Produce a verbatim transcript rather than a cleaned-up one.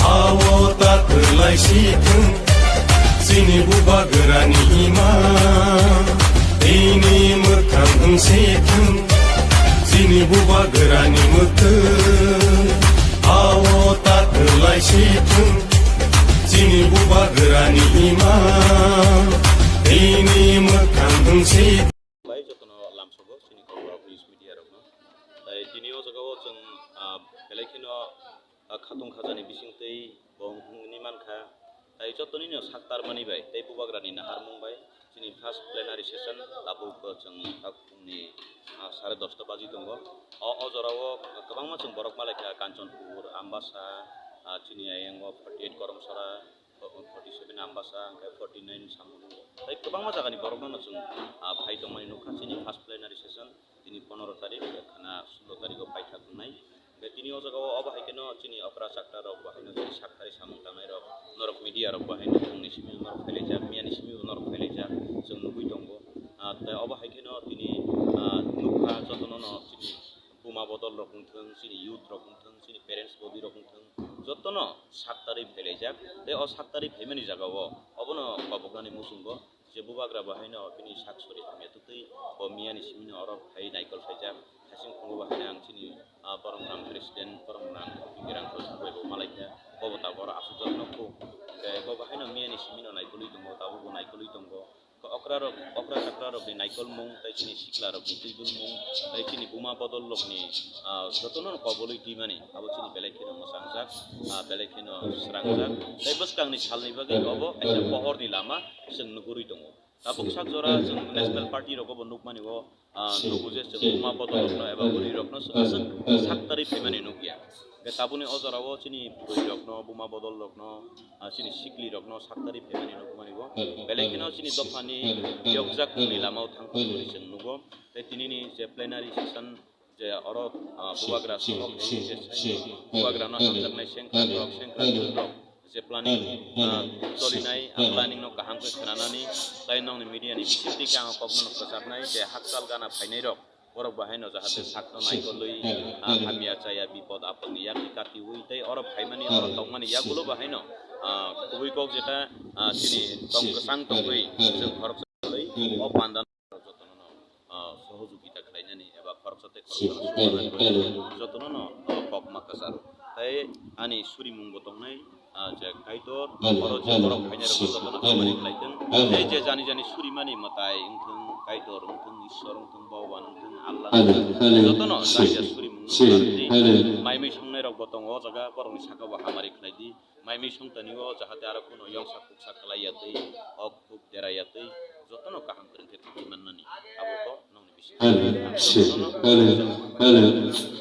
Awo ta kwlai si thung, chini bubagrani ima, tini mwkhang wng si thung, chini bubagrani mwkhang. Awo ta kwlai si thung, chini bubagrani ima, tini mwkhang wng si thung. Bai jotono lamsogo chini Kokborok News Media rokno. Tai tini o jagao chwng, ah, belai kheno, ah, khatung khajani bisingtwi bo wngwi mankha. Tai jotonino saktarmani bai tei bubagrani naharmung bai chini first plenary session tabuk chwng phungni, ah, sare dosta baji tongo. O, o jorao kwbangma chwng borok malaikha, Kanchanpur, Ambasa, ah, chini ayango forty eight Koromsora, forty seven Ambasa, hwnkhe forty nine Samung. Tai kwbangma jagani borokno chwng, ah, phai tongmani nukha chini first plenary session. Tini pondro tarik, khana sulo tariko paithak wngnai. Hwnkhe tini o jagao obo hai kheno chini okra chakra rok bo haino chini sakthari samung tangnai rok, norok media rok bo haino phungni simi norok phailaijak, miyani simi norok phailaijak, chwng nugwi tongo. Ah, tei obo hai kheno tini, ah, nukha jotono no chini buma bodol rok wngthwng, chini youth rok wngthwng, chini parents body rok wngthwng, jotono saktarwi phailaijak. Tei o saktarwi phaimani jagao obono koboknani muchungo je bubagra bo haino bini sak sori hamya twtwi bo miyani simino oro phai naikol khaijak. Hasing phungo bo haino ang chini, ah, borok rang president, borok rang rang bo malaikha, bobo tabuk oro aswk jotno kho. Tei bo bo haino miyani simino naikolwi tongo, tabukbo naikolwi tongo. Okra rok, okra chakra rok ni naikol mung, tei chini sikla rok ni twi dun mung, tei chini buma bodol rok ni, ah, jotono no kobolwi twi mani, abo chini belai kheno mwchang jak, ah, belai kheno srang jak. Tei bwskang ni sal ni bagwi obo kaisa pohor ni lama chwng nugurwi tongo. Tabuk sak jora chwng national party rogo bo nukmani o, ah, nugo je chwng buma bodol rokno eba bwrwi rokno chwng aswk sak tarwi phaimani nukya. Hwnkhe tabukni o jorao chini bwrwi rokno, buma bodol rokno, ah, chini sikli rokno sak tarwi phaimani nukmani o. Belai kheno chini dophani yokjak ni lamao thang thangmani chwng nugo. Tei tinini je plenary session je oro, ah, bubagra songkok hai je bubagrano hamjaknai sengkrak rok, sengkrak rok je planning, ah, cholinai, ah, planning no kaham khe khnanani, tai nongni media ni bisingtwi khe ang kokno kwchaknai je hakchal gana phainai rok, borok bo haino jahate sakno naikolwi, ah, hamya chaya bipod apodni yakni katiwi tei oro phaimani oro tongmani yagulo bo haino, ah, kubui kok jeta, ah, chini tong kwchang tongwi chwng khoroksa o panda jotono no, ah, sohojogita khlainani eba khoroksa tei khoroksa jotono no, ah, kok ma kwcharo. Tai ani surimung bo tongnai, ah, je Kaitor, oro je borok phainai rok jotono hamari khlaitwng. Tei je jani jani surimani mwtai wngthwng, Kaitor wngthwng, Ishwar wngthwng, Bhogoban wngthwng, Allah wngthwng, jotono jani jani surimung wngthwng. Maimui songnai rok bo tongo o jaga, borokni saka bo hamari khlaidi. Maimui songtani o jahate aro kuno yongsa kuksa khlai ya twi, ok khuk dera ya twi, jotono kaham kwrwng khe thangwi mannani abo to nongni bising.